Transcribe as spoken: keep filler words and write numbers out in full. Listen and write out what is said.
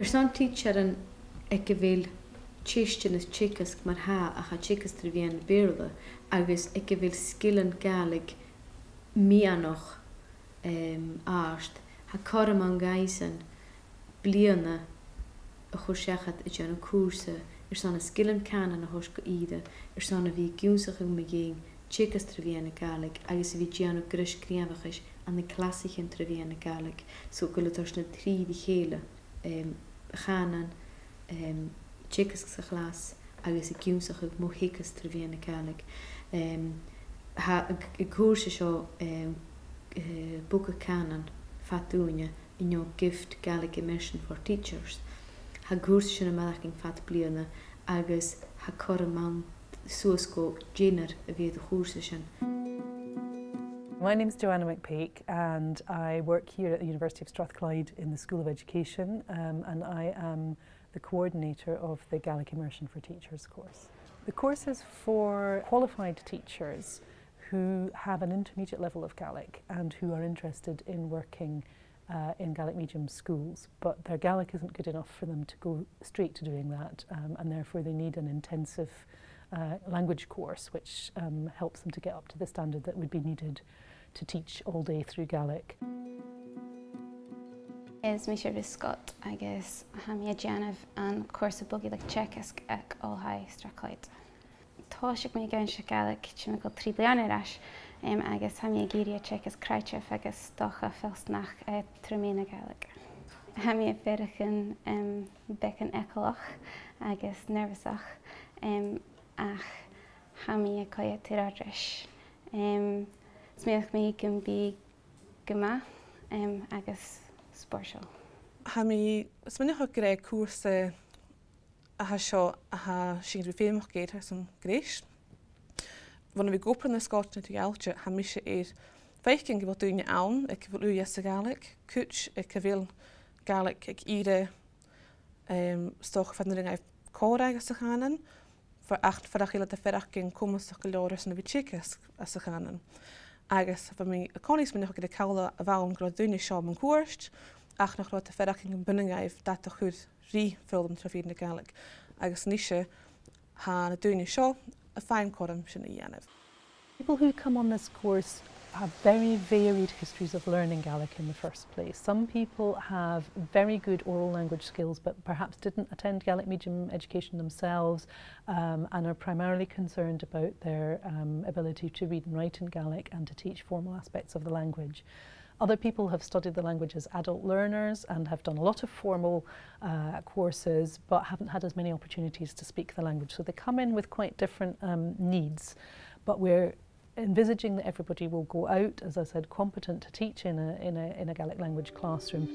Airson tidsearan aig a bheil teisteanas teagaisg mar-thà ach a' teagasg tro mheadhan na Beurla agus aig a bheil sgilean Gàidhlig meadhanach, em, àrd, tha cothrom ann dhaibhsan bliadhna a chur seachad a' dèanamh cùrsa airson an sgilean cànain a thoirt gu ìre, airson a bhith ag ionnsachadh mu dheidhinn teagasg tro mheadhan na Gàidhlig agus a bhith a' dèanamh greis gnìomhachais ann an clasaichean tro mheadhan na Gàidhlig, so gu bheil iad a' toirt na trì ri chèile, em, a' chànain, em, teagasg sa chlas agus ag ionnsachadh mu theagasg tro mheadhan na Gàidhlig. Em, tha an, an cùrsa seo, em, eh, bogadh cànain fad ùine, an neo-GIFT, Gaelic Immersion for Teachers. Tha an cùrsa sin a' maireachdainn fad bliadhna agus tha cothrom ann suas gu deichnear a bhith air a' chùrsa sin. My name's Joanna McPake and I work here at the University of Strathclyde in the School of Education, um, and I am the coordinator of the Gaelic Immersion for Teachers course. The course is for qualified teachers who have an intermediate level of Gaelic and who are interested in working, uh, in Gaelic medium schools, but their Gaelic isn't good enough for them to go straight to doing that, um, and therefore they need an intensive, uh, language course which, um, helps them to get up to the standard that would be needed to teach all day through Gaelic. Is mise Ruth Scott agus tha mi a' dèanamh an cùrsa bogaidh le teagasg aig Oilthigh Strathclyde. Thòisich mi ag ionnsachadh Gàidhlig timcheall trì bliadhna air ais, em, agus tha mi ag iarraidh a' teagasg creideamh agus 's dòcha feallsanachd, eh, tro mheadhan na Gàidhlig. Tha mi a' faireachdainn, em, beagan eagalach agus nervous-ach, em, ach tha mi a' coimhead air adhart ris. Em, smaoinich mi gum bi gu math, em, agus spòrsail. Tha mi a' smaoineachadh gur e cùrsa a tha seo a tha sinn gu bhith feumach air airson greis. Bhon a bhith ag obair ann an Scotland a' Ghearmailt, tha mise air faicinn gu bheil daoine ann aig a bheil ùidh anns a' Ghàidhlig, cuid aig a bheil Gàidhlig aig ìre, em, 's dòcha far an urrainn dhaibh còmhradh anns a' chànan, far, ach far a bheil iad a' faireachdainn comasach gu leòr airson a bhith teagasg anns a' chànan. Agus bha mi an-còmhnaidh a' smaoineachadh gur e call a bh' ann gu robh daoine seo mun cuairt, ach nach robh iad a' faireachdainn gum b' urrainn dhaibh dad a chur ri foghlam tro mheadhan na Gàidhlig. Agus a-nise, tha na daoine seo a' faighinn cothrom sin a dhèanamh. People who come on this course have very varied histories of learning Gaelic in the first place. Some people have very good oral language skills, but perhaps didn't attend Gaelic medium education themselves, um, and are primarily concerned about their, um, ability to read and write in Gaelic and to teach formal aspects of the language. Other people have studied the language as adult learners and have done a lot of formal, uh, courses, but haven't had as many opportunities to speak the language. So they come in with quite different, um, needs, but we're envisaging that everybody will go out, as I said, competent to teach in a, in a, in a Gaelic language classroom.